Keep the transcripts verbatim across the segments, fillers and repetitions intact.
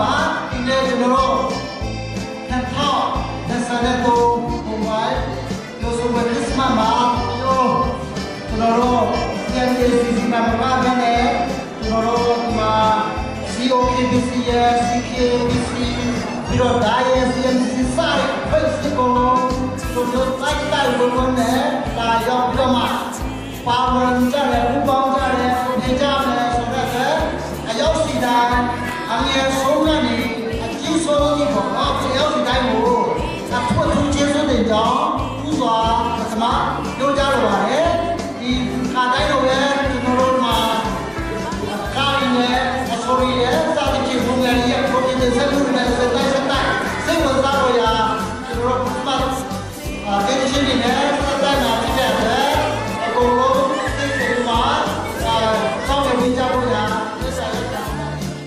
ပါ။ ဒီနေ့ကျွန်တော်တို့ နှစ်ထောင့်နှစ်ဆယ့်သုံး ပုံမှန် ပြောဆိုပွဲ ခရစ်စမတ်မှာ ကျွန်တော်တို့ စီအမ်အေစီစီ မှာ မပါဘဲနဲ့ ကျွန်တော်တို့ ဒီမှာ စီအိုက့ဘီစီ ရဲ့ စီက့ဘီစီ ပြီးတော့ ဒါရဲ့ စီအမ်စီစီ စတဲ့ အဖွဲ့အစည်း အကုန်လုံး ကျွန်တော်တို့ တိုက်တိုက်ဝန်းဝန်းနဲ့ လာရောက်ပြီးတော့မှ ပါဝင်ကြတယ်၊ ပူးပေါင်းကြတယ်၊ နေကြမယ်ဆိုတဲ့အတွက် အယောက်စီတိုင်း အငယ်ဆုံးကနေ အကြီးဆုံးအထိပေါ့နော်၊ အယောက်စီတိုင်းကို အထူးအထူးကျေးဇူးတင်ကြောင်း ဦးစွာပထမပြောကြားလိုပါတယ်။ ဒီခါတိုင်းလိုပဲ ကျွန်တော်တို့မှာ ကားတွေနဲ့ အဆိုတွေနဲ့ စသဖြင့် ပုံစံတွေရဲ့ ပရိုကရမ်တင်ဆက်မှုတွေနဲ့ ဆက်တိုက်ဆက်တိုက် စိတ်ဝင်စားဖွယ်ရာ ကျွန်တော်တို့ Christmas အာ tradition တွေနဲ့ ဆက်စပ်တာဖြစ်တဲ့အတွက် အကုန်လုံး စိတ်ဝင်စား အာ စောင့်မျှော်ပေးကြဖို့ရာ မေတ္တာရပ်ခံပါတယ်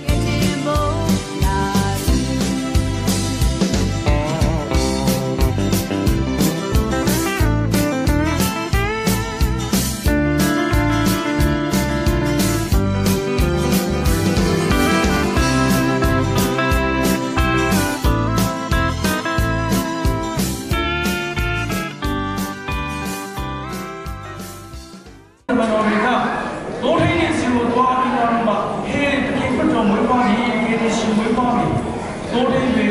။ မန်တော်တွေက သိုးထိန်းနံၣ်စင်ကိုသွားပြီးမှ၊ ဟေး သခင်ခရစ်တော်မွေးဖွားပြီ၊ ကယ်တင်ရှင်မွေးဖွားပြီ၊ သိုးထိန်းတွေ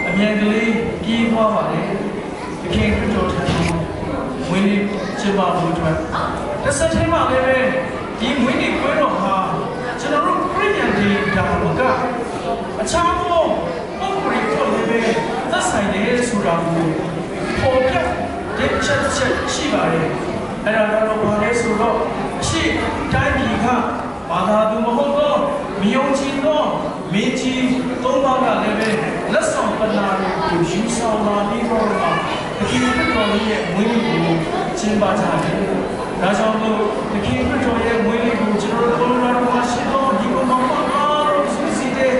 အမြန်ကလေးပြေးသွားပါတယ်။ သခင်ခရစ်တော်ထံမှာ မွေးနေ့ကျင်းပဖို့အတွက် တစ်ဆက်တည်းမှာလည်းပဲ ဒီမွေးနေ့ပွဲတော်ဟာ ကျွန်တော်တို့ခရစ်ယာန်တွေသာမက အခြားသောပုဂ္ဂိုလ်တွေအတွက်လည်းပဲ သက်ဆိုင်တယ်ဆိုတာကို ဖော်ပြတင်ပြချက်တစ်ချက်ရှိပါတယ်။ အဲ့ဒါကတော့ဘာလဲဆိုတော့ အရှေ့တိုင်းပြည်က ဘာသာသူမဟုတ်သော မယုံကြည်သော မင်းကြီးသုံးပါးကလည်းပဲ လက်ဆောင်ပဏ္ဍာတွေကို ယူဆောင်လာပြီးတော့မှ သခင်ခရစ်တော်ရဲ့မွေးနေ့ကို ကျင်းပကြတယ်။ ဒါကြောင့်မို့ သခင်ခရစ်တော်ရဲ့မွေးနေ့ကို ကျွန်တော်တို့ Colorado မှာရှိသော ညီကောင်မအားလုံး စုစည်းတဲ့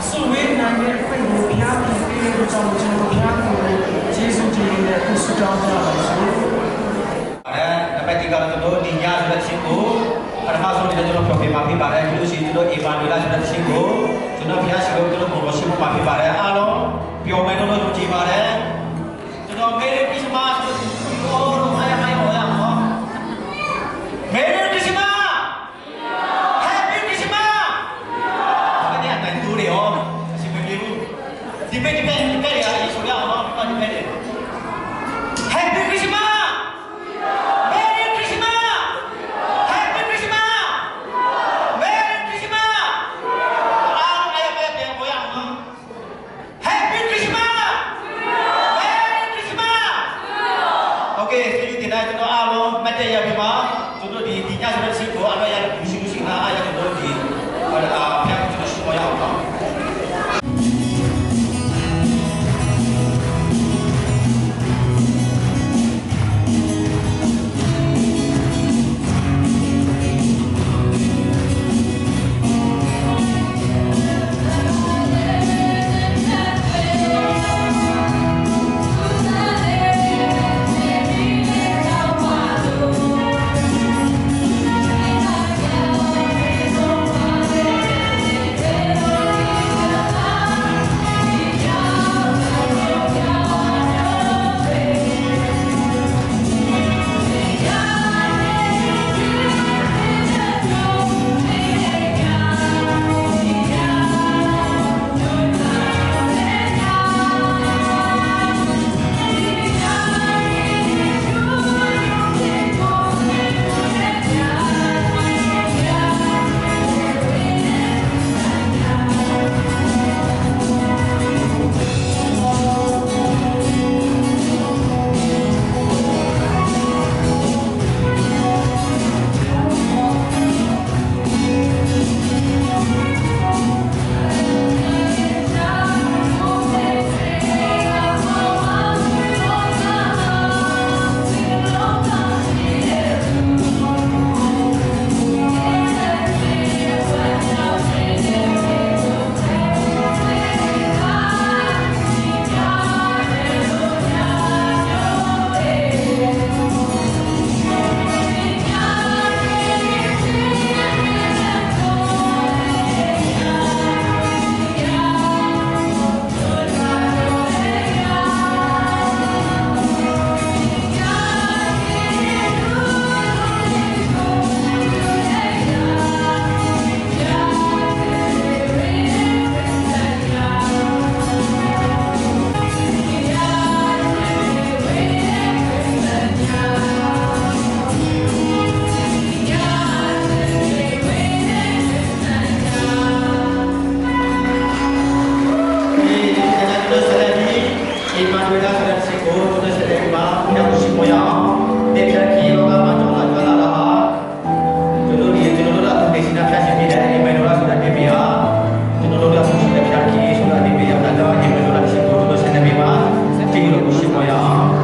စုဝေးနိုင်တဲ့ခွင့်ကို ဘုရားသခင်ပေးတဲ့အတွက်ကြောင့်မို့ ကျွန်တော်တို့ ဘုရားသခင်ကို ကျေးဇူးတင်ရင်းနဲ့ ဆုတောင်းကြပါစို့။ ပါတယ်။ နံပါတ်တစ်ကတော့ ကျွန်တော်တို့ ဒီညဆိုတဲ့သီချင်းကို ပထမဆုံးအနေနဲ့ ကျွန်တော်ဖျော်ဖြေမှာဖြစ်ပါတယ်။ ပြီးလို့ရှိရင် ကျွန်တော် Emmanuel ဆိုတဲ့သီချင်းကို ကျွန်တော်ဘုရားရှိခိုး ကျွန်တော်မော်တော်ရှိဖို့မှာဖြစ်ပါတယ်။ အားလုံးပျော်မယ်လို့ယုံကြည်ပါတယ်။ ကျွန်တော် Merry Christmas ဆိုတဲ့သီချင်းကို အားလုံး အားရအားရော အော်ရအောင်နော်။ Merry Christmas! Happy Christmas! ဒီနေ့အတိုင်းတူတယ်ရော အဆင်မပြေဘူး။ ဒီဘက် ဒီဘက် ဒီဘက်တွေကအရင်ဆိုရအောင်နော်။ ဒီဘက် ဒီဘက်တွေ။ Happy Christmas! Merry Christmas! Happy Christmas! Merry Christmas! အားလုံး အားရအားရပြန်ပေါ်ရအောင်နော်။ Happy Christmas! Merry Christmas! ဝေဒ ဆိုတာရှိကို ကျွန်တော်ဆက်လက်ပြီးမှ ပြန်လို့ရှိခွင့်ရအောင် တင်ပြကြည့်ရောကမှာ ကျွန်တော်ကြွလာတာပါ။ ကျွန်တော်ဒီကျွန်တော်တို့က သူတေရှင်ဖျားရှင်ဖြစ်တဲ့ အိမ်မက်တော်ရဆိုတာ တင်ပြရ။ ကျွန်တော်တို့က သူရှင်ဖျားရှင်ဆိုတာ တင်ပြရတာကြောင့် အိမ်မက်တော်ရရှိကို ကျွန်တော်ဆက်လက်ပြီးမှ ကြည့်လို့ရှိခွင့်ရအောင်။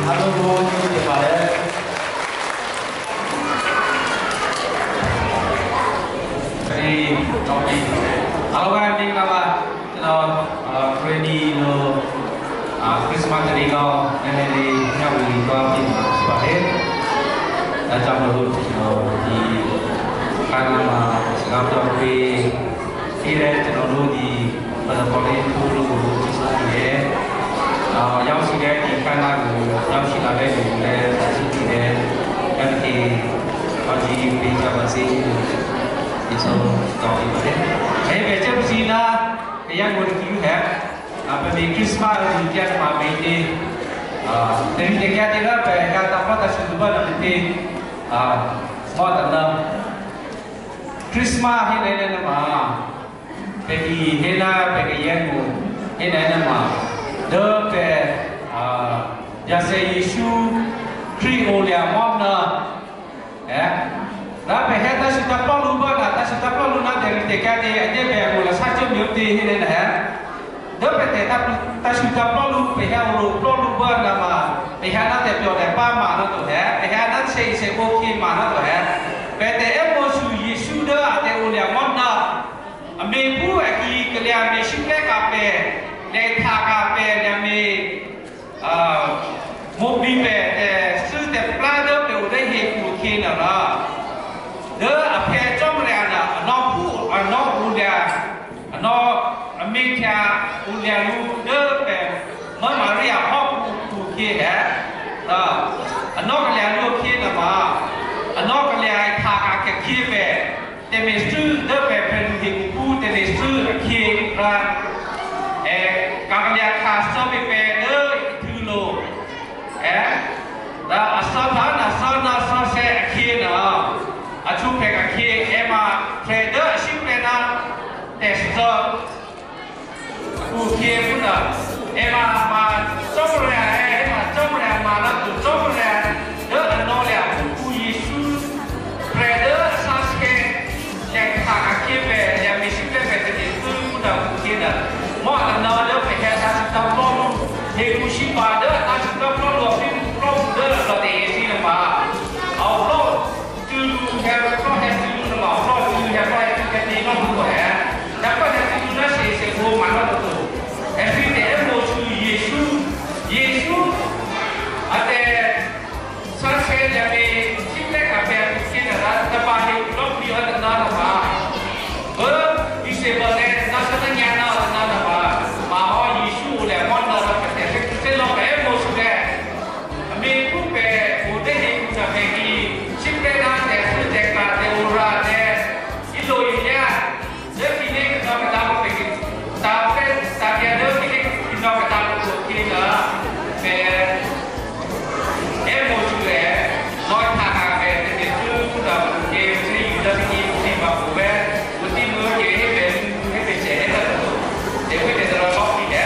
Hello, good evening, Father. ဒီတော့ အားလုံးပဲမင်္ဂလာပါ။ ကျွန်တော် အာ၊ ခရစ်နီလို၊ အာ၊ ခရစ်စမတ်တနေ့ကောင်း နည်းနည်းလေး မျှဝေသွားပေးမှာဖြစ်ပါတယ်။ ဒါကြောင့်မလို့ ကျွန်တော် ဒီအခမ်းအနားမှာ စကားပြောပေးတဲ့ ကျွန်တော်တို့ ဒီ Hpawli hpung lu lu hpung lu lu e, a, yawng shi le di hkan na lu, yawng shi na le lu le, shi di le, yawng di, a, di bai ja ba si, di so, taw di ba de. E, bai ja ba si na, e yang mo di yu he, a, pa mi Christmas di ja ma mi ni, a, dari de kya di la, bai ka ta pa ta shi du ba na mi ti, a, mo ta na. Christmas he ne ne na ma. Pegi hena pegi yen mu, hena na ma, de pe, a, ya se Yesu Hkri o lya mawm na, eh, na pe he ta shi ta pawng lu ba na, ta shi ta pawng lu na de ri de kya de, a de pe mu la sa chyum yu de hena na he, de pe te ta, ta shi ta pawng lu pe he o lu pawng lu ba na ma, pe he na de pyo de pa ma na to he, pe he na se se ko ki ma na to he, pe te e mo su Yesu de a de o lya mawm na, Ame hpu a hki kalya me shing rai ga pe, lai hta ga pe, lya me, a, muk mi pe, e, su tep pla de pe u dai he hku hkye na ra. De a hpe chyawm re ai na, anawk hpu, anawk u lya, anawk ame hkya u lya lu de pe, ma Maria hawk hku hku hkye he, a, anawk kalya lu hkye na ma, anawk kalya hta ga hkye hkye pe, Teme su de pe hpe lu hte hku teme su ahkye ra, e, ka kalya hka sa myit pe de htu lu, e, da asa hta na sa na sa se ahkye na, ahtu hpe ahkye, e ma, hkre de ashing rai na, te sa, Hku hkye hpun na, e ma, ma, Tsawmra e, e ma, Tsawmra ma na tu, Tsawmra, de anaw lya, hku Yesu, hkre de asa saken, leng hta ahkye pe, leng mi shing pe pe tene, tu hpun na, hku hkye na, mwa anaw de pe hkye sa shingtang pawng lu, hte hku shi pa de, ata shingtang pawng lu, hpring pawng lu de, la de ye si na ma, au pawng, Chyu lu hpe hkraw hte chyu lu nama hkraw, chyu lu hpe hkraw hte chyu hte ni naw lu gaw e, dai hpe chyu lu na she she gaw man naw lu, e, shi hte e mu su Yesu, Yesu a te san she lya mi, shing rai ga hpe hku hkye na ra, kaba hte lawm li ai na na ma, bu, December le, na sa na nya na na na ma, ma hawng Yesu le, mawn na ra hpe hte, hkrit hkrit se lawm e mu su le, Ame hku hpe, hku de hte hku na hpe pyi, shing rai na de, hku de ka de, wora de, yu law yu ya, de pyi de kata kata hpe pyi, ta hpe, ta ya de pyi de, pyi na kata hpe pyi na, hpe, e mo chu e, noi hta na hpe, de de su su da hku de, se yu da pyi, pyi ma hku hpe, hku ti mu de, hpe, hpe, hpe, hpe, hpe, hpe, hpe, hpe, hpe, hpe,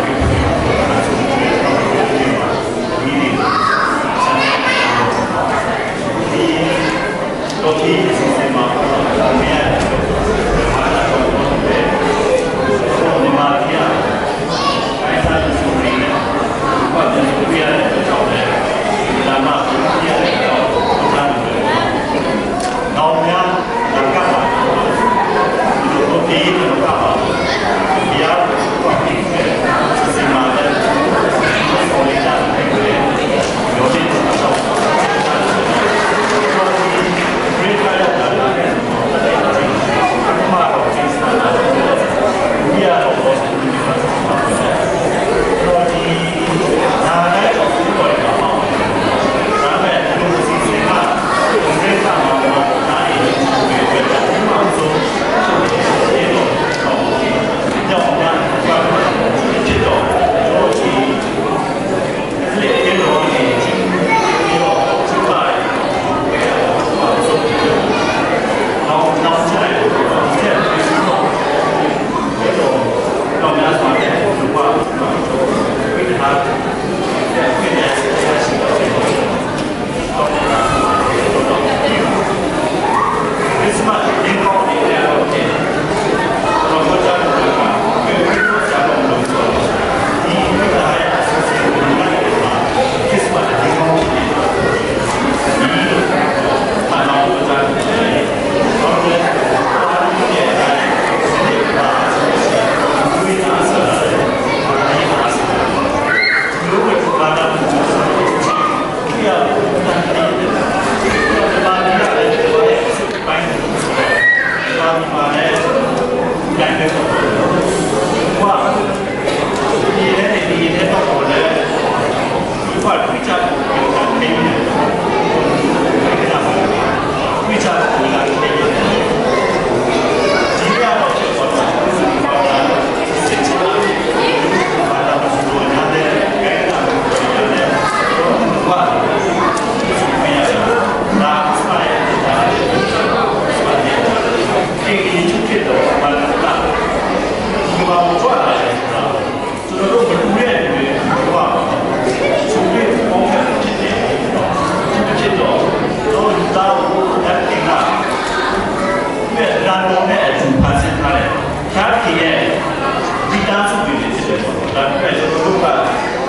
မိသားစုတွေလည်းဖြစ်တယ်ပေါ့နော်။ ဒါပေမဲ့ကျွန်တော်တို့က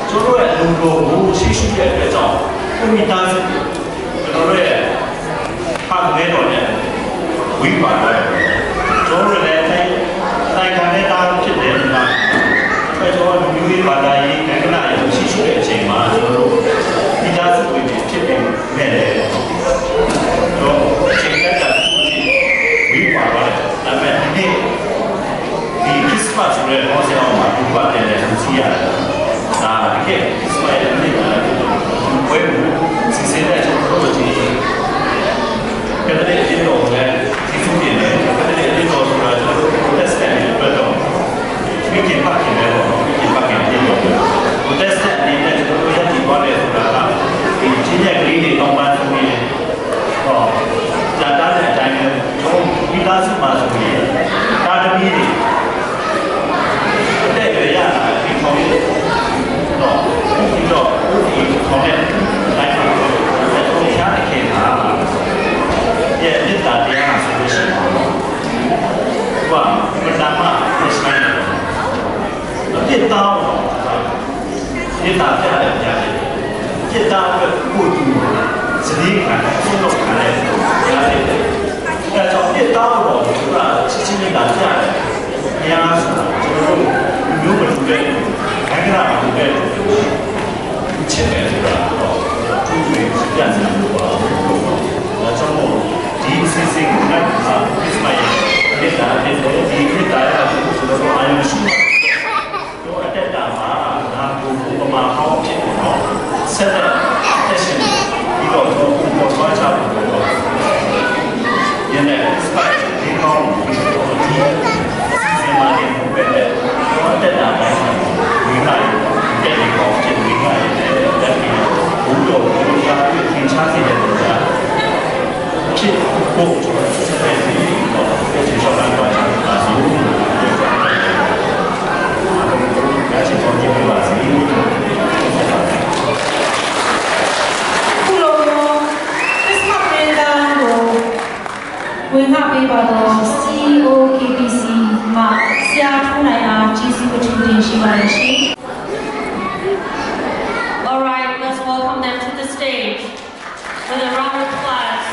ကျွန်တော်တို့ရဲ့အလိုတော်ကိုရှေ့ရှုတဲ့အတွက်ကြောင့် ကိုယ့်မိသားစုတွေ ကျွန်တော်တို့ရဲ့ဖခင်တော်နဲ့ဝေးကွာသွားတယ်။ ကျွန်တော်တို့လည်းတိုင်းတိုင်းခံတဲ့သားဖြစ်တယ်ဒီမှာ။ အဲကျွန်တော်လူမျိုးရေးဘာသာရေးကဏ္ဍအရရှိရှိတဲ့အချိန်မှာ ကျွန်တော်တို့မိသားစုဝင်တွေဖြစ်ပေမဲ့လည်း တော့အချိန်ကတည်းကသူ့ကိုဝေးကွာသွားတယ်။ ဒါပေမဲ့ဒီနေ့ ဒီခရစ်စမတ်ဆိုတဲ့ခေါင်းစဉ်အောက်မှာ လူထုကပြန်လည်စုစည်းရတယ်။ ဒါတကယ်ခရစ်စမတ်ရဲ့နေ့ပါပဲ။ စီစဉ်တဲ့ကျွန်တော်တို့ဒီကက်သလစ်အသင်းတော်ကိုလည်းကျေးဇူးတင်တယ်။ ကက်သလစ်အသင်းတော်ဆိုတာကျွန်တော်တို့ Protestant တွေအတွက်တော့ မိခင်ဖခင်ပဲပေါ့နော်။ မိခင်ဖခင်အသင်းတော်ပဲ။ Protestant အနေနဲ့ကျွန်တော်တို့ရပ်တည်သွားတယ်ဆိုတာက ဒီချင်းရဲ့ကလေးတွေတောင်းပန်ဆိုရင် တော့ ဒါတန်းတဲ့အတိုင်းပဲ ကျွန်တော်မိသားစုမှာဆိုရင် သားသမီးတွေ အသက်အရွယ်ရလာတဲ့ အိမ်ထောင်ရေးတော့ ပြီးတော့ အိမ်ထောင်ရေး အတိုင်းပါပဲ။ ဘုရားသခင်က ရဲ့မေတ္တာတရားဟာဆိုလို့ရှိရင် သူက ပထမ အဖြစ်သား ပြစ်တာပြရတဲ့ကြားတယ်။ ပြစ်တာအတွက်ကိုယ်သူစနေခံတယ်၊ ဆုံးတော့ခံတယ်ကြားတယ်။ အဲဒါကြောင့်ပြစ်တာကိုတော့သူကချစ်ချင်းနဲ့သာပြရတယ်။ ဘုရားဆိုတာကျွန်တော်တို့လူမျိုးမတူတဲ့နိုင်ငံကမတူတဲ့ချစ်တယ်ဆိုတာတော့သူ့ရဲ့ပြဿနာလို့ပါလို့ပြောတော့ဒါကြောင့်မို့ဒီအစီအစဉ်ကလည်းခရစ်စမတ်ရဲ့ပြစ်တာဖြစ်တယ်။ ဒီပြစ်တာရတာကိုကျွန်တော်တို့အာရုံရှိပါ တို့အသက်တာမှာငါကိုယ်ကိုပမာဟောင်းဖြစ်ပြီးတော့ဆက်လက်အသက်ရှင်ပြီးတော့ကျွန်တော်ကိုယ်ပေါ်ဆွဲချဖို့တော့ယနေ့ inspire ဒီကောင်းဒီစီစဉ်မှာနေပဲတော့အသက်တာမှာဝိညာဉ်ရဲ့တက်ပြီးကောင်းဖြစ်ဝိညာဉ်ရဲ့တက်ပြီးဘုရားကိုယ်ကိုယ်ကိုယ်ကိုသင်ချစေတဲ့ပုံစံ ဖြစ်ဖို့ကျွန်တော်ဆက်လက်ပြီးတော့ကျေးဇူးတင်ပါတယ်။ ဒါဆိုရရှိသွားကြပါစေ။ ခုလိုမျိုး Christmas သတင်းသံကိုဝင်ဖတ်ပေးပါတော့ စီအီးအို KBC မှဆရာထူးနိုင်အားကျေးဇူးအထူးတင်ရှိပါတယ်ရှင်။ All right, let's welcome them to the stage. With a round of applause.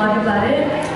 Everybody.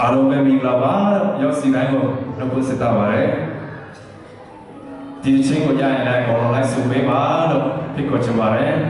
အားလုံးပဲမင်္ဂလာပါ။ ရောက်စီတိုင်းကိုနှုတ်ခွန်းဆက်သပါတယ်။ ဒီအချိန်ကိုရရင်လည်းအကုန်လုံးလိုက်ဆိုပေးပါလို့ဖိတ်ခေါ်ချင်ပါတယ်။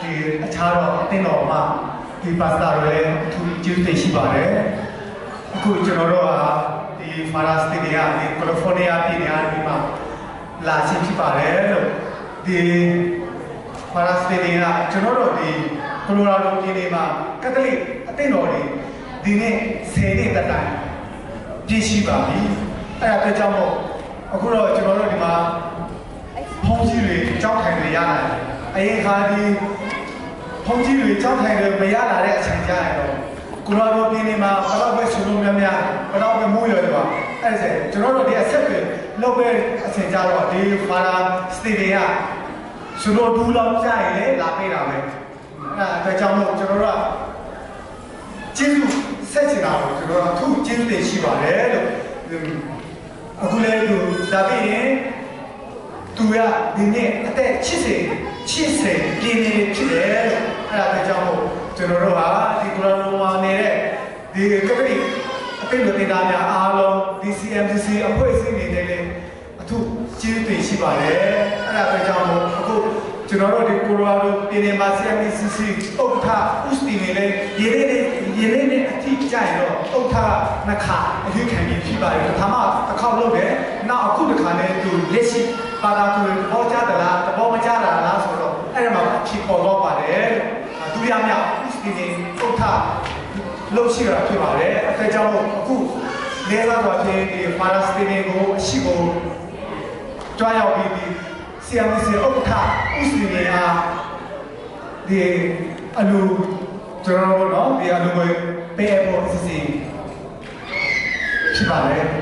ဒီအခြားတော့အသင်းတော်မှဒီပါစတာတွေလည်းအထူးကျေးဇူးတင်ရှိပါတယ်။ အခုကျွန်တော်တို့ကဒီ Father Stephen ကဒီ California ပြည်နယ်ကနေမှလာခြင်းဖြစ်ပါတယ်လို့ဒီ Father Stephen ကကျွန်တော်တို့ဒီ Colorado ပြည်နယ်မှာကက်သလစ်အသင်းတော်တွေဒီနေ့ဆယ်နှစ်သက်တမ်းပြည့်ရှိပါပြီ။ အဲ့ဒါအတွက်ကြောင့်မို့အခုတော့ကျွန်တော်တို့ဒီမှာ ဘုန်းကြီးတွေကျောင်းထိုင်တွေရလာတယ်။ အရင်ခါဒီဘုန်းကြီးတွေကျောင်းထိုင်တွေမရလာတဲ့အချိန်ကျရင်တော့ကိုလိုရာဒိုပြည်နယ်မှာဘယ်တော့ပဲဆိုလို့များများဘယ်တော့ပဲမိုးရွာရွာအဲ့ဒါဆိုကျွန်တော်တို့ဒီအဆက်အသွယ်လုပ်တဲ့အချိန်ကျတော့ဒီ Father Stephen ကဆိုလို့ဒူးလောက်ကျရင်လည်းလာပေးတာပဲ။ အဲ့ဒါအတွက်ကြောင့်မို့ကျွန်တော်တို့ကကျေးဇူးဆက်ချင်တာကိုကျွန်တော်တို့အထူးကျေးဇူးတင်ရှိပါတယ်လို့အခုလည်းသူဒါပြီးရင် သူကဒီနေ့အသက်80 80ပြည့်နေဖြစ်တယ်လို့အဲ့ဒါပဲကြောင့်မို့ကျွန်တော်တို့ဟာဒီကုလသမဂ္ဂမှာနေတဲ့ဒီကပတိအသိုလ်တင်သားများအားလုံးဒီ CMCC အဖွဲ့အစည်းအနေနဲ့လည်းအထူးကျေးဇူးတင်ရှိပါတယ်အဲ့ဒါပဲကြောင့်မို့အခုကျွန်တော်တို့ဒီကုလသမဂ္ဂပြည်နယ်မှာ CMCC ဥက္ကဋ္ဌဦးစတီနဲ့လည်းယနေ့နေ့ယနေ့နေ့အထိကြိုက်တော့ဥက္ကဋ္ဌနှစ်ခါအရွေးခံပြီးဖြစ်ပါတယ်ပထမတစ်ခေါက်လုပ်တယ်နောက်အခုတစ်ခါလည်းသူလက်ရှိ ဘာသာသူတွေသဘောကျသလားသဘောမကျတာလားဆိုတော့အဲ့ဒါမှာအဖြစ်ပေါ်တော့ပါတယ်ဒုတိယမြောက် Stephen ဥက္ကဋ္ဌလုပ်ရှိတာဖြစ်ပါတယ်အဲကြောင့်မို့အခုလဲလာတော့ခြင်းဒီ Father Stephen ကိုအရှိကိုတွားရောက်ပြီးဒီ CMC ဥက္ကဋ္ဌ Stephen အားဒီအလူကျွန်တော်တို့နော်ဒီအလူကိုပေးအပ်ဖို့အစီအစဉ် ဖြစ်ပါတယ်။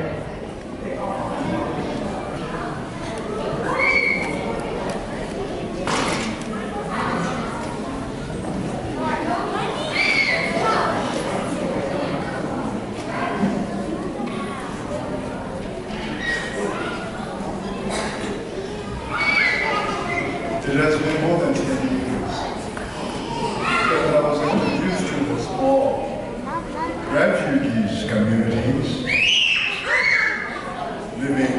It has been more than ten years that I was introduced to this small refugees communities living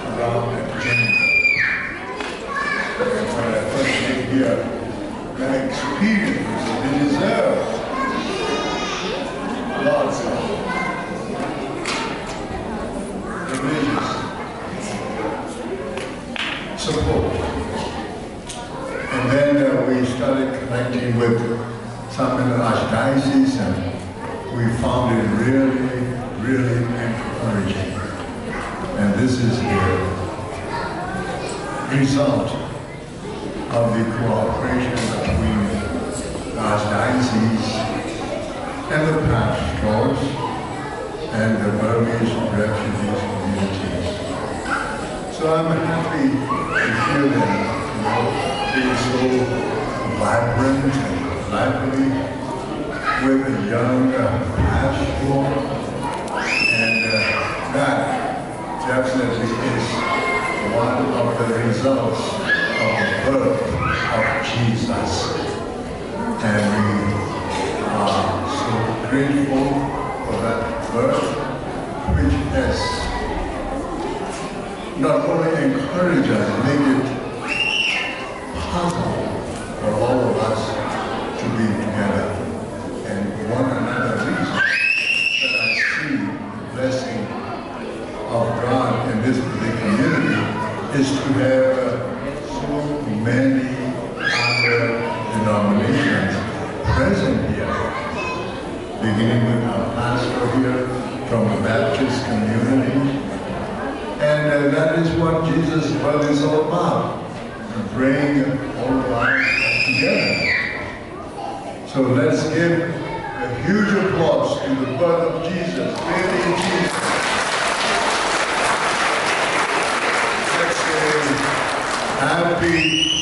around at Geneva. And when I first came here, I experienced the deserve lots of religious support. And then uh, we started connecting with some in the archdiocese, and we found it really, really encouraging. And this is the result of the cooperation between the archdiocese and the pastorals and the Burmese refugees communities. So I'm happy to hear them, you know, being so vibrant and lively with a young uh, pastor, and uh, that definitely is one of the results of the birth of Jesus. And we are so grateful for that birth, which has not only encouraged us, made it possible for all of us to be together and one another reason that I see the blessing of God in this particular community is to have uh, so many other denominations present here, beginning with our pastor here from the Baptist community. And uh, that is what Jesus' birth is all about, to bring all of us together. So let's give a huge applause to the birth of Jesus, baby Jesus. Let's say, happy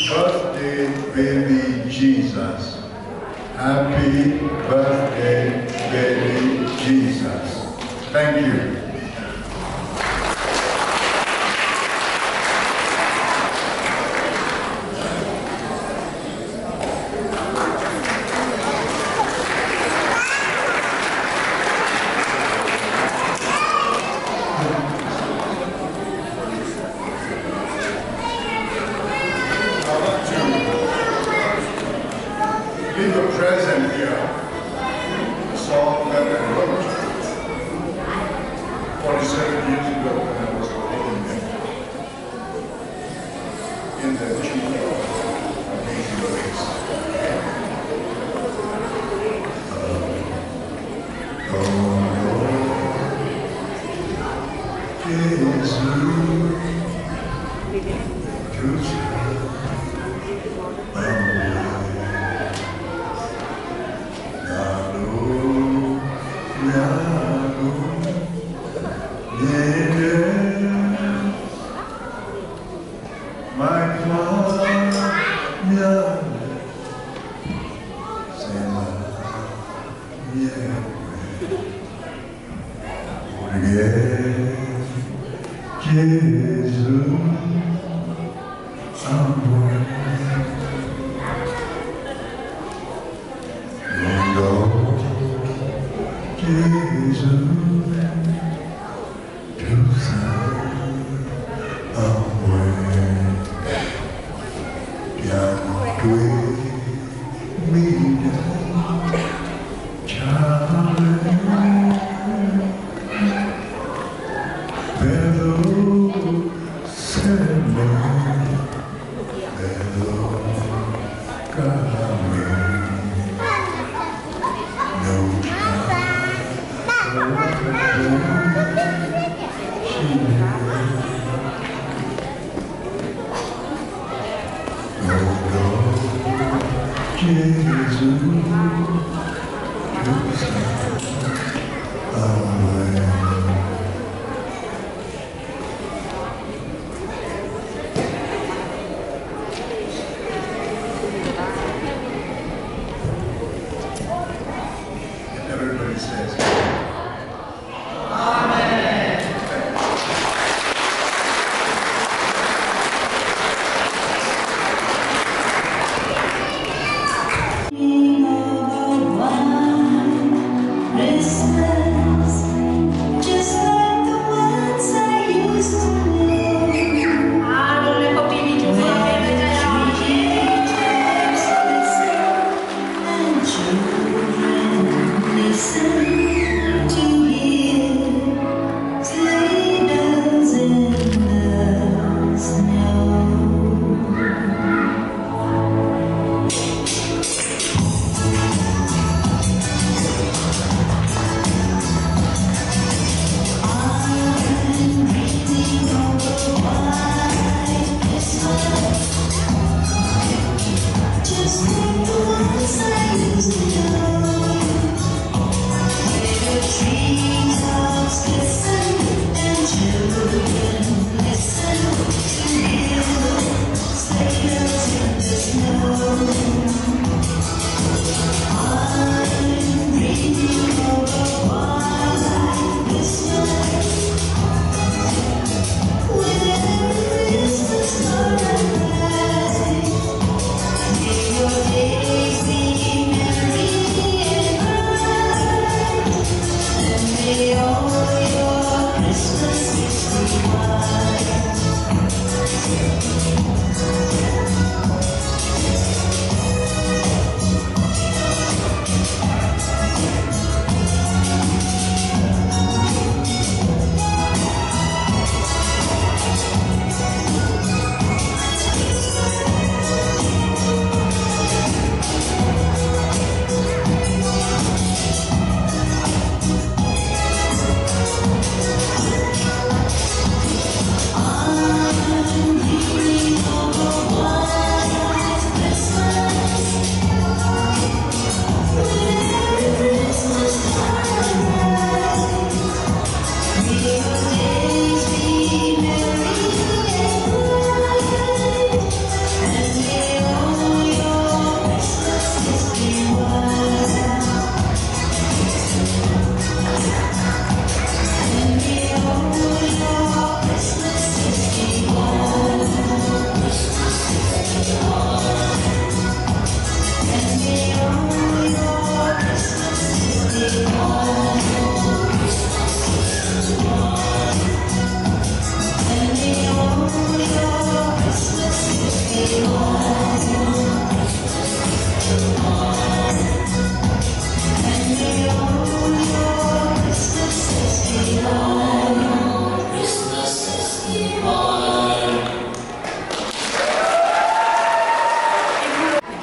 birthday, baby Jesus. Happy birthday, baby Jesus. Thank you. Present here, a song that I wrote forty-seven years ago when I was a little man in the Mission of Amazing Grace. Everybody says,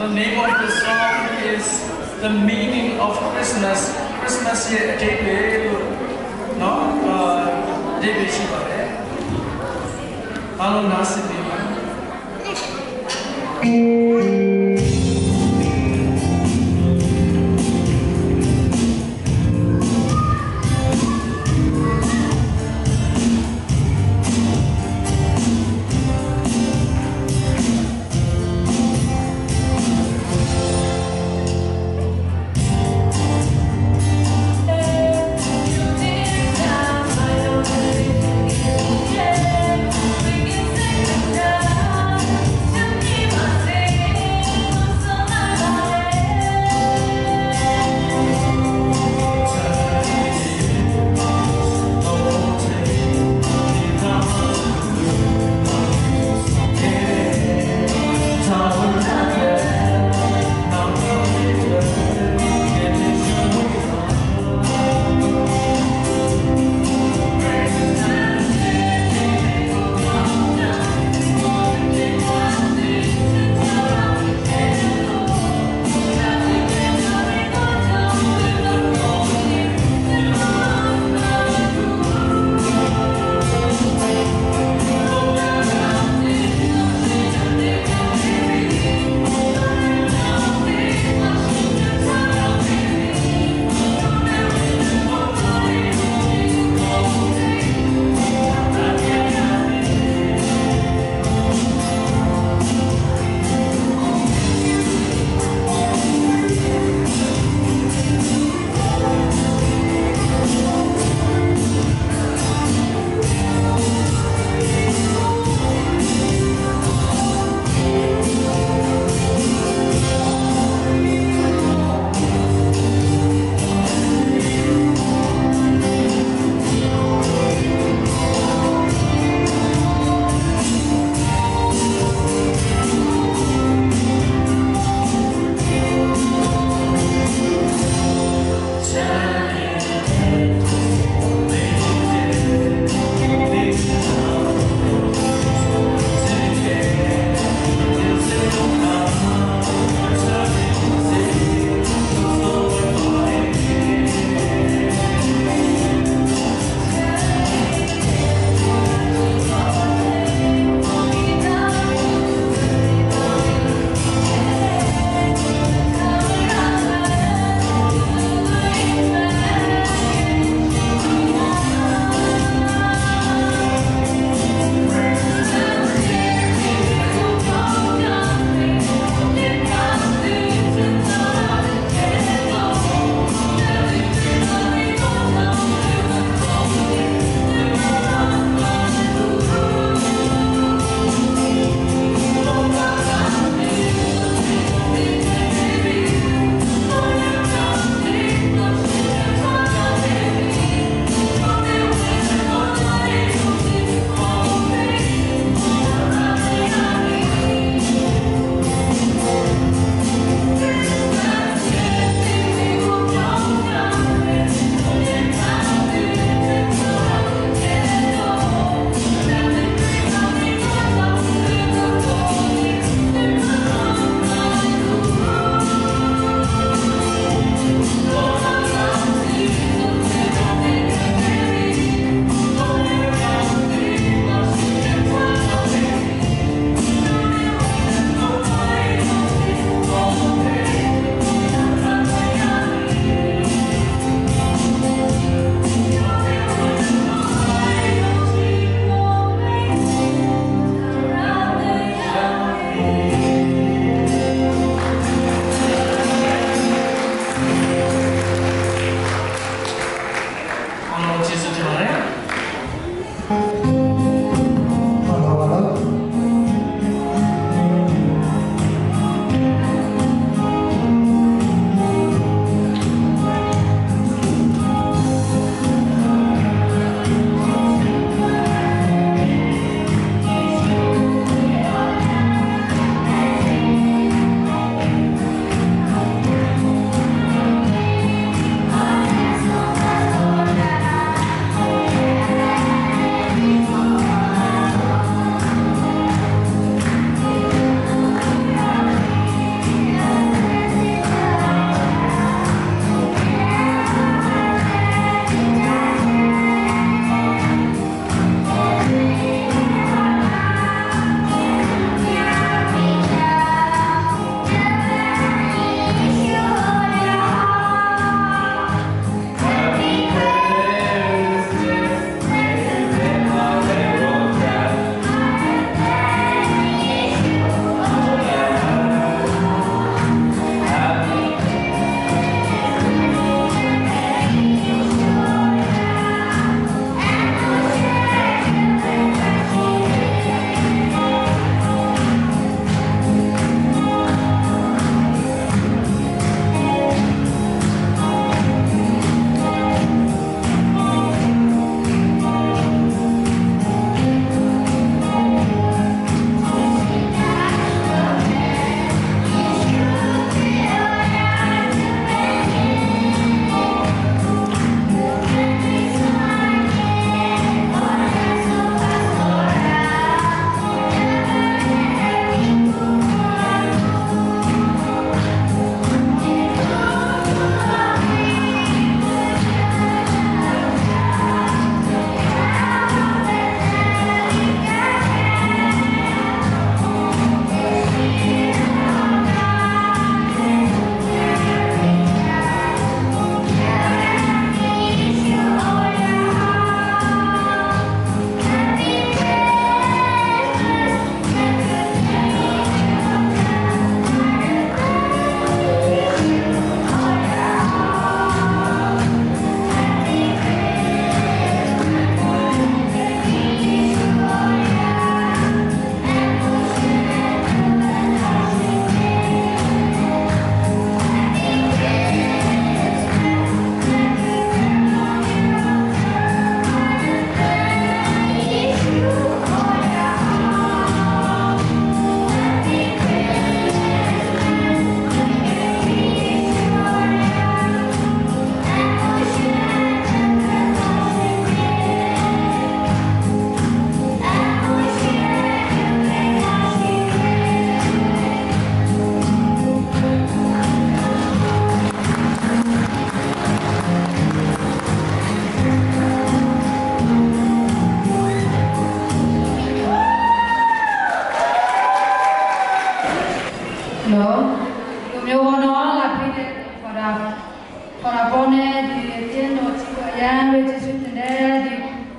The name of the song is the meaning of Christmas. Christmas ရဲ့အဓိပ္ပာယ်လို့နော် အာ အဓိပ္ပာယ်ရှိပါတယ်။ အားလုံးနားဆင်ပေးပါ။ မျိုးပေါ်တော့လာဖြစ်တဲ့ခေါ်တာခေါ်တာပေါ်နဲ့ဒီတင်းတော်ကြီးကိုအရမ်းပဲကျေးဇူးတင်တယ်ဒီ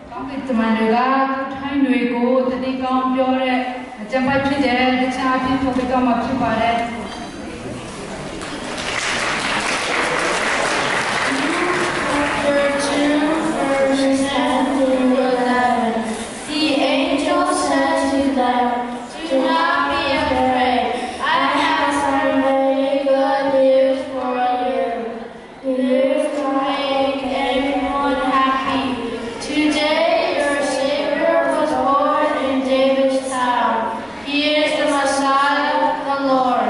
ကောင်းကင်တမန်တွေကသူထိုင်းတွေကိုတနည်းကောင်းပြောတဲ့အကြံပိုက်ဖြစ်တယ်တခြားအဖြစ်ထုတ်ပြီးတော့မှဖြစ်ပါတယ် Chapter two, verses ten through eleven. The angel said to them, "Do not be afraid. I have some very good news for you. News to make everyone happy. Today your Savior was born in David's town. He is the Messiah, the Lord."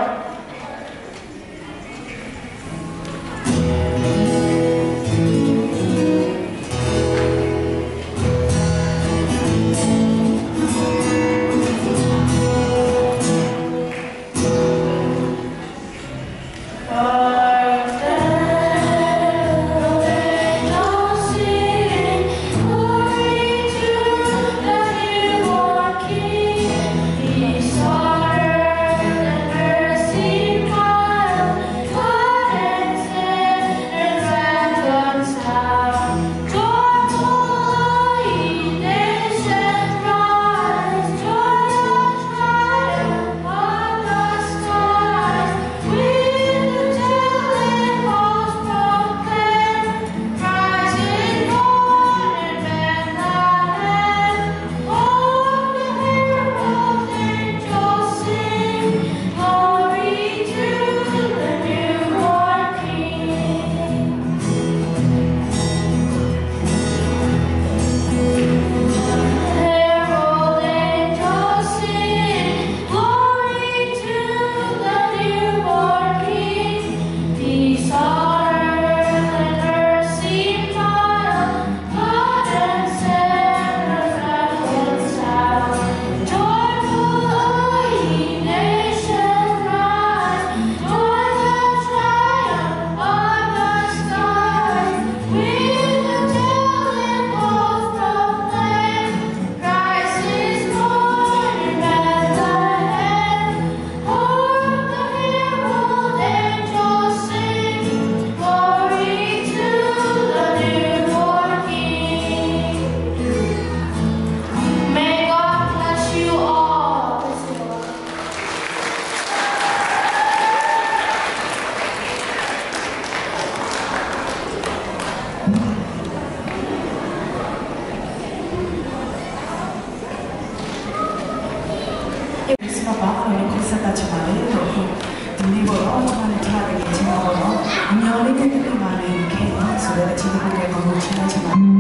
May God bless you all. ဒီနေ့ပေါ့နော် ကျွန်မနဲ့ထားတဲ့ချင်းပေါ့နော် အမြော်လေးနဲ့တွေ့ပါလိမ့်မယ်ဆိုတော့ အချင်းချင်းနဲ့ ကောင်းကောင်းချစ်ချင်ပါတယ်။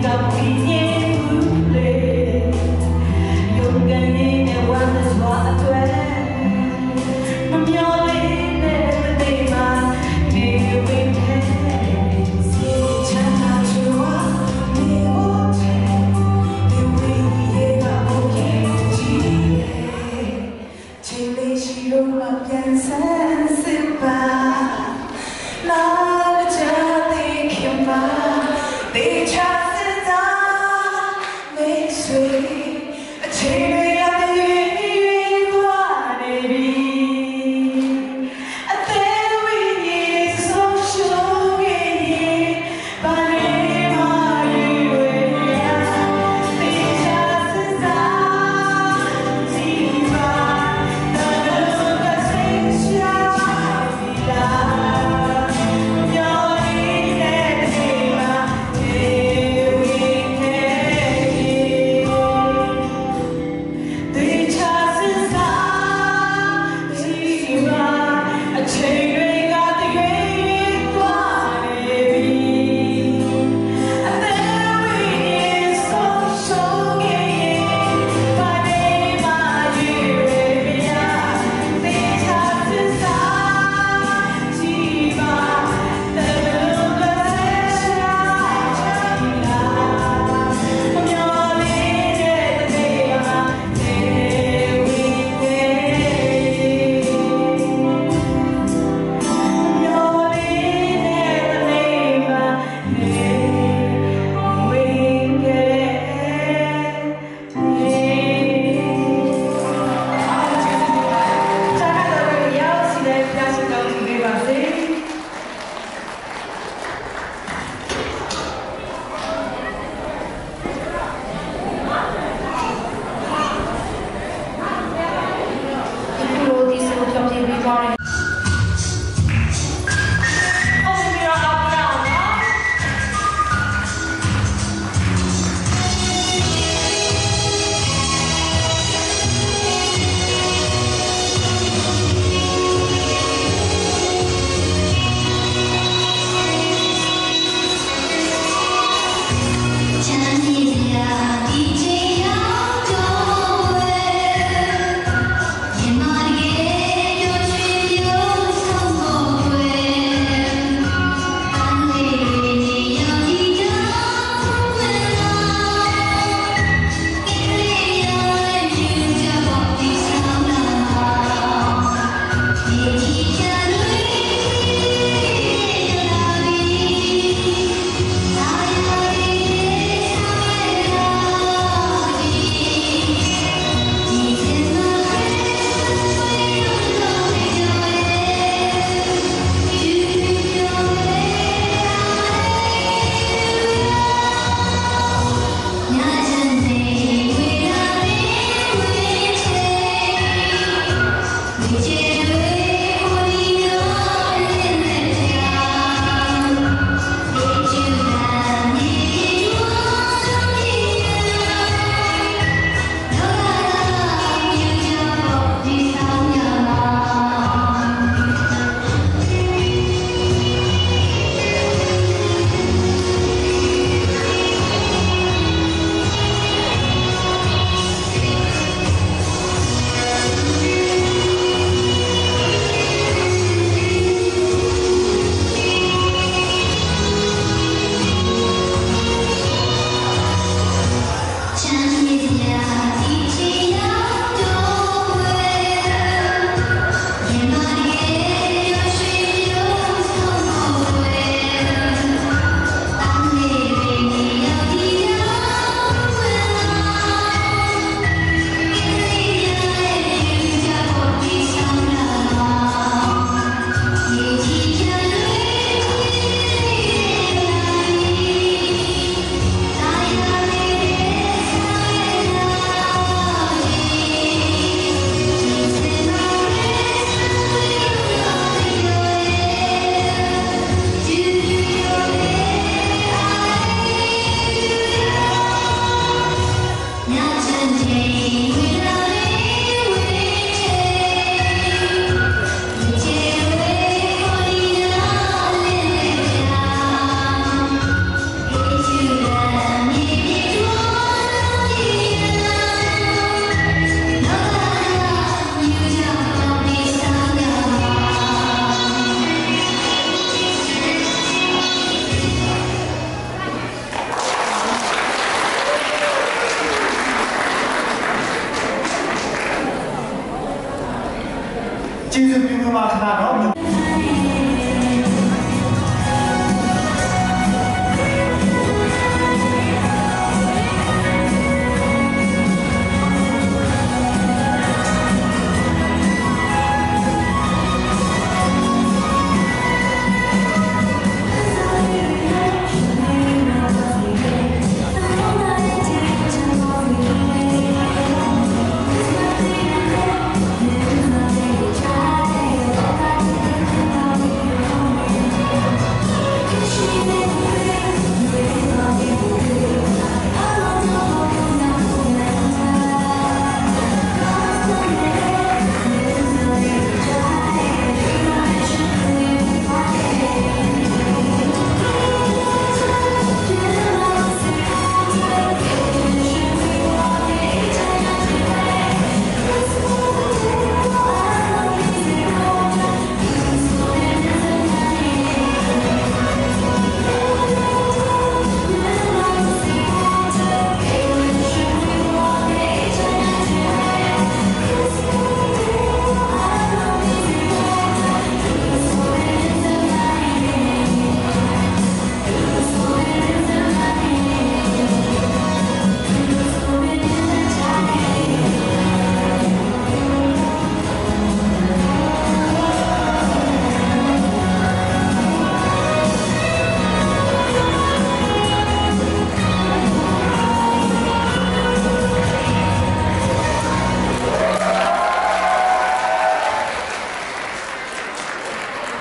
ကပ်ပြီး ငြိမ်မှုလေ ရုန်းကန်ရင်းနဲ့ ဝမ်းနစွာအတွက် မမျှော်လင့်တဲ့ မနေ့မှ နေဝင်ခဲ့ စိတ်ချမ်းသာစွာ နေဖို့ထက် နေဝင်ရတာ ပိုပြီး ချိန်လေးရှိလို့မှ ပြန်ဆန်းစစ်ပါ။ နောက်ကျသေးခင်မှာ သေချာစဉ်းစား Chyeju pyi mu ma hkra naw.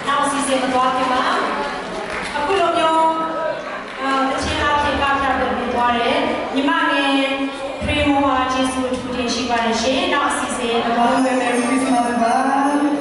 Nang sisi matwa hte ma, aku lawm yawng, ah, Kahtye la hpye ka hkra dat myit wa re, myi ma nge hpring wa Jesu htu ting shi wa re she, nang sisi matwa. Merry Christmas, everyone.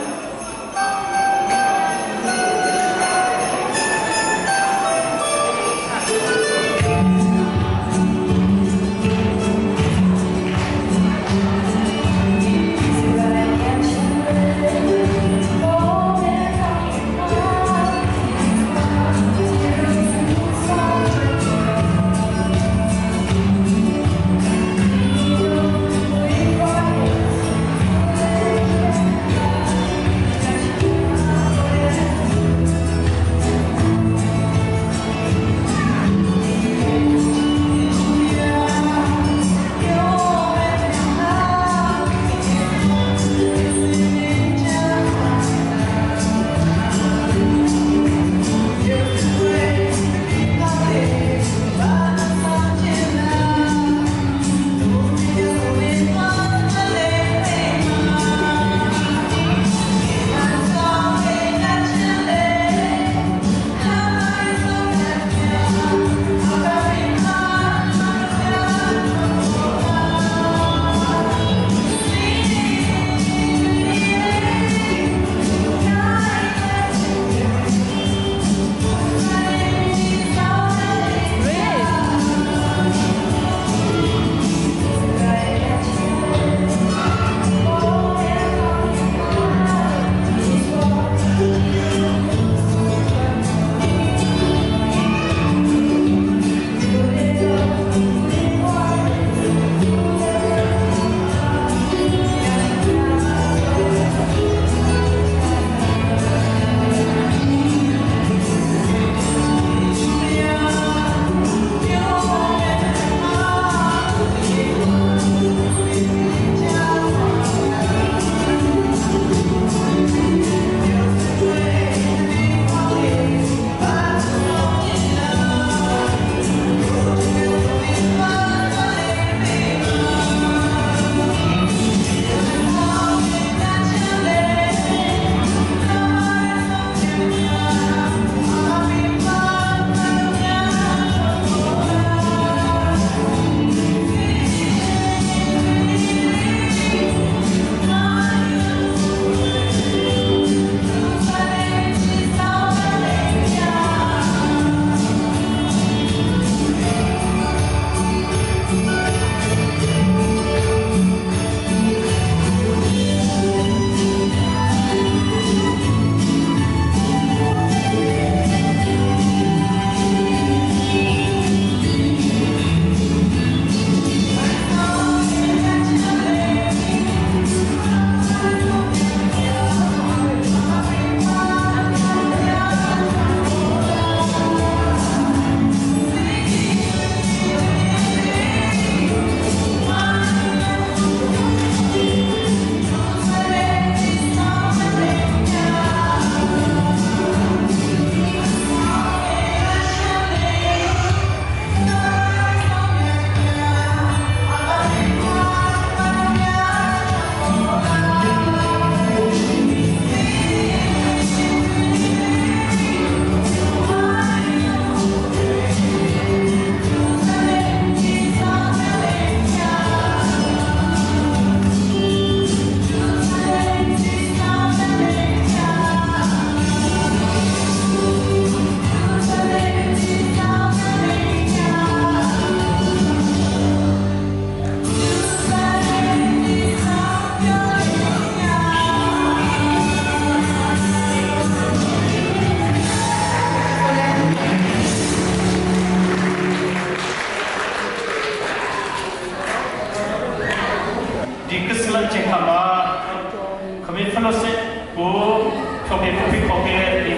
ခေါ်ခဲ့တဲ့ ဒီ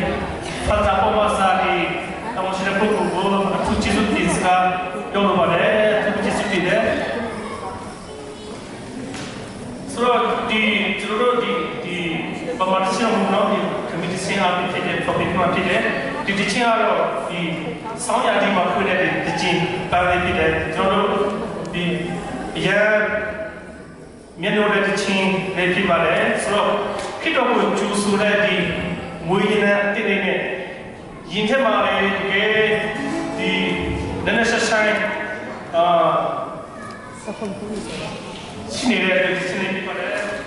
ဖာသာ ပေါ့မစာ ဒီ တာဝန်ရှိတဲ့ပုဂ္ဂိုလ်ကို အထူးကျေးဇူးတင်စကား ပြောလိုပါတယ်။ အထူးကျေးဇူးတင်တယ်။ ဆိုတော့ ဒီ ကျွန်တော်တို့ ဒီ ဒီ ဗမာတချင်းမူနော် ဒီ ခမီတချင်းအားဖြင့်ဖြစ်တဲ့ topic မှာဖြစ်တယ်။ ဒီတချင်းကတော့ ဒီ ဆောင်းရာသီမှာဖွင့်တဲ့ ဒီတချင်းပန်းလေးဖြစ်တယ်။ ကျွန်တော်တို့ ဒီ အရမ်း မျက်နှာတဲ့တချင်းလေးဖြစ်ပါတယ်။ ဆိုတော့ ခရစ်တော်ကိုကြိုဆိုတဲ့ ဒီငွေရတနာအသစ်လေးနဲ့ ရင်ထဲမှာလည်း တကယ် ဒီ နက်နက်ရှိုင်းရှိုင်း အာ ရှိနေတဲ့ ဒီတချင်းလေးဖြစ်ပါတယ်။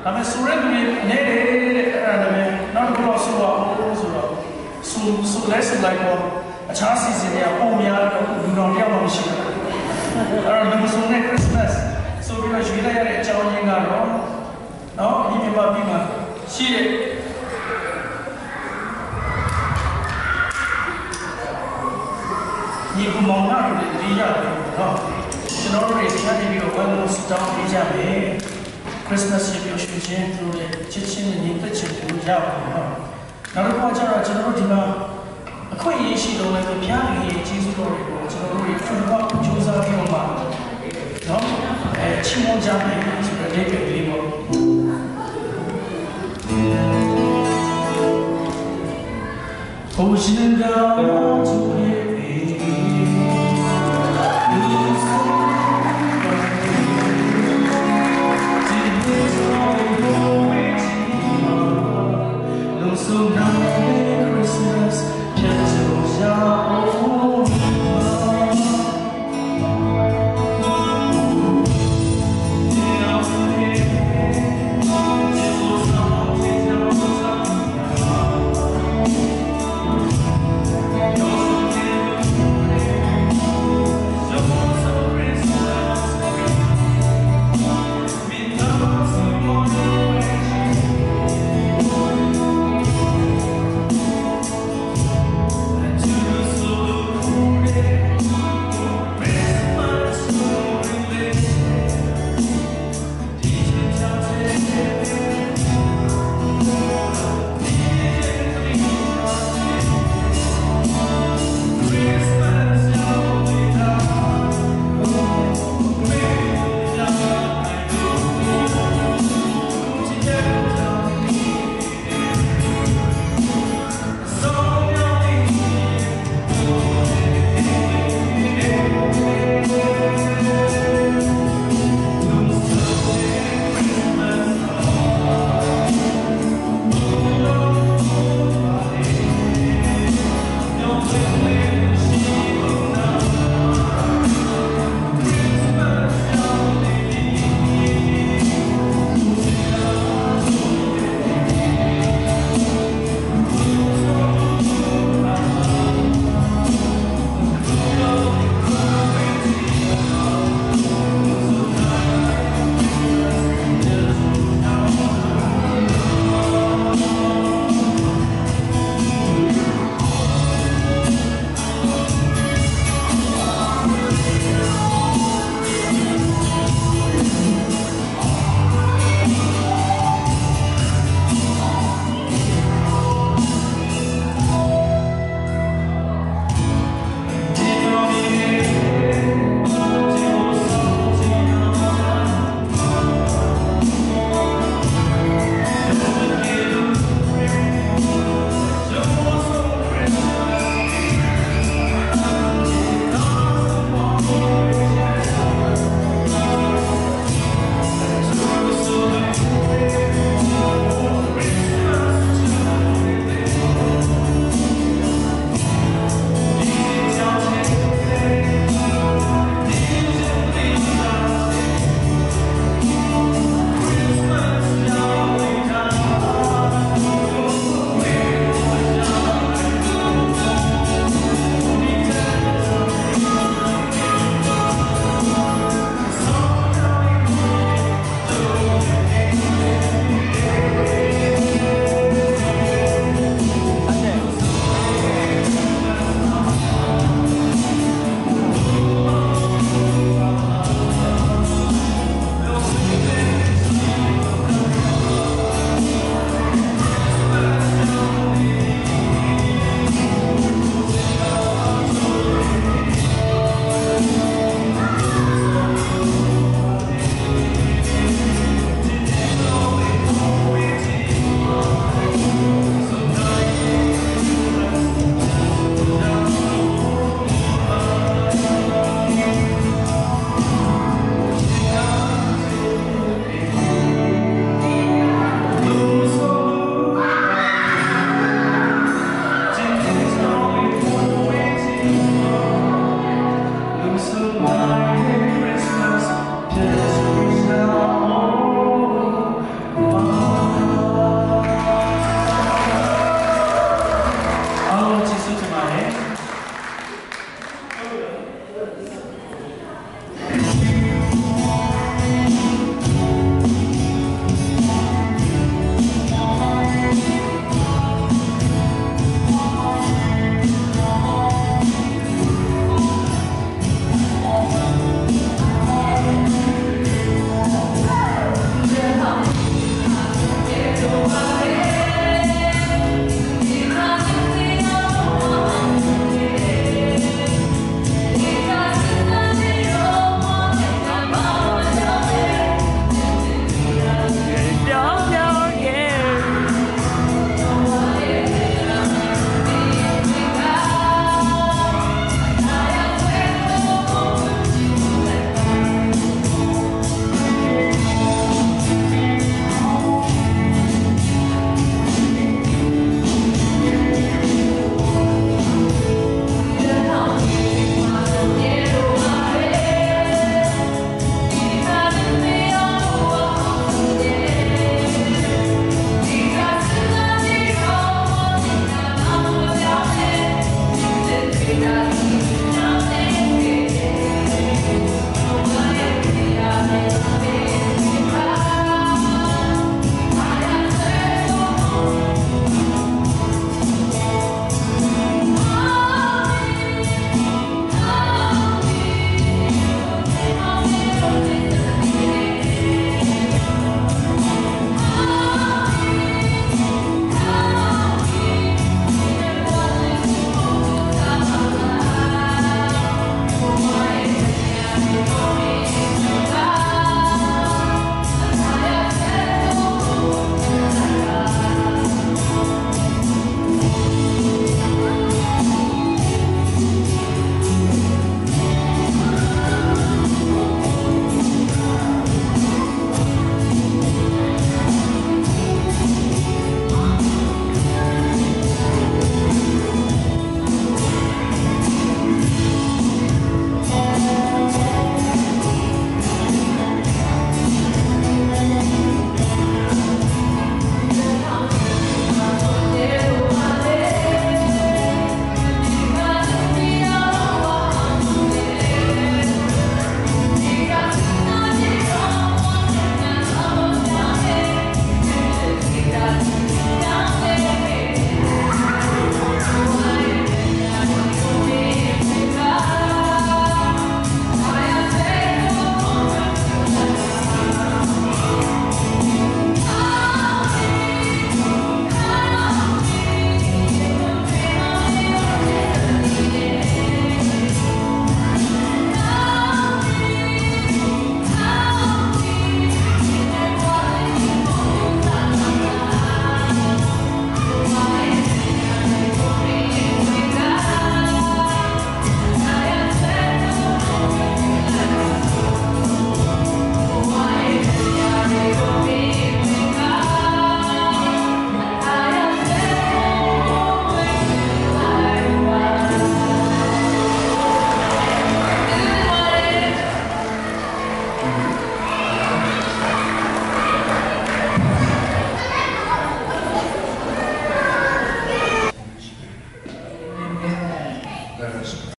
ဒါပေမဲ့ ဆိုတဲ့လူတွေနည်းတယ်တဲ့ အဲ့ဒါနဲ့ပဲ နောက်တစ်ခုတော့ဆိုပါဦးဆိုတော့ ဆိုဆိုလဲဆိုလိုက်တော့ အခြားစီစဉ်နေအပေါ်များတော့လူတော်တယောက်မှမရှိဘူးအဲ့တော့လူမစုံနဲ့ Christmas ဆိုပြီးတော့ရွေးလိုက်ရတဲ့အကြောင်းရင်းကတော့နော်ဒီမြန်မာပြည်မှာရှိတဲ့ညီကောင်မောင်နှမတွေတတိယတယ်နော်ကျွန်တော်တို့တွေဆရာနေပြီးတော့ဝမ်းမြောက်ဆုတောင်းပေးကြမယ် Christmas ရေပျော်ရွှင်ခြင်းတို့နဲ့ချစ်ခြင်းနဲ့ညီသက်ခြင်းတို့ရပါမယ်နော်နောက်တစ်ခါကျတော့ကျွန်တော်တို့ဒီမှာအခွင့်အရေးရှိတော့လည်းဘုရားရဲ့ကျေးဇူးတော်တွေကိုကျွန်တော်တို့တွေထူထောင်ကြိုးစားပြီးတော့မှနော်အဲချီးမွမ်းကြမယ်ဆိုတဲ့အဓိပ္ပာယ်လေးပေါ့ဘုရားရှင်ကသူ့ရဲ့